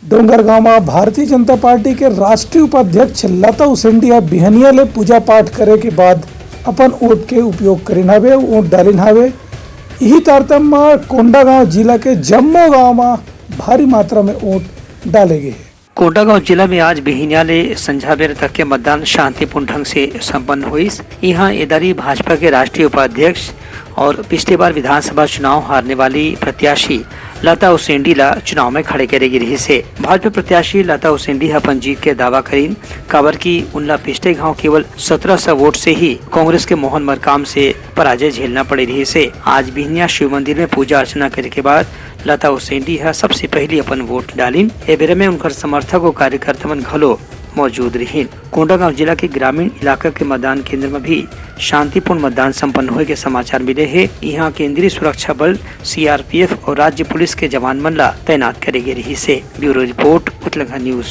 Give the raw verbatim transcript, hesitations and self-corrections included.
डोंगरगांव म भारतीय जनता पार्टी के राष्ट्रीय उपाध्यक्ष लता उसेंडी ह बिहनिया ले पूजा पाठ करे के बाद अपन वोट के उपयोग करिन हावे, वोट डालिन हावे। इही तारतम्य म कोंडागांव जिला के जम्मो गांव म भारी मात्रा में वोट डाले गे हे। कोंडागांव जिला में आज बिहनिया ले संझा बेर तक के मतदान शांतिपूर्ण ढंग से संपन्न होइस। इहां ए दारी भाजपा के राष्ट्रीय उपाध्यक्ष और पिछले बार विधानसभा चुनाव हारने वाली प्रत्याशी लता उसेंडी ला चुनाव में खड़े करे गे रिहिस हे। भाजपा प्रत्याशी लता उसेंडी ह अपन जीत के दावा करीन, काबर कि उनला पिछले घाव केवल सत्रह सौ वोट से ही कांग्रेस के मोहन मरकाम से पराजय झेलना पड़े रिहिस हे। आज बिहनिया शिव मंदिर में पूजा अर्चना करे के बाद लता उसेंडी ह सबसे पहली अपन वोट डालिन। ए बेरा में उनकर समर्थक और कार्यकर्ता मन घलो मौजूद रिहिन। कोंडागांव जिला के ग्रामीण इलाका के मतदान केंद्र में भी शांतिपूर्ण मतदान संपन्न होए के समाचार मिले हे। इहां केंद्रीय सुरक्षा बल, सीआरपीएफ और राज्य पुलिस के जवान मन ला तैनात करे गे रिहिस हे। Bureau report, Utlangha news.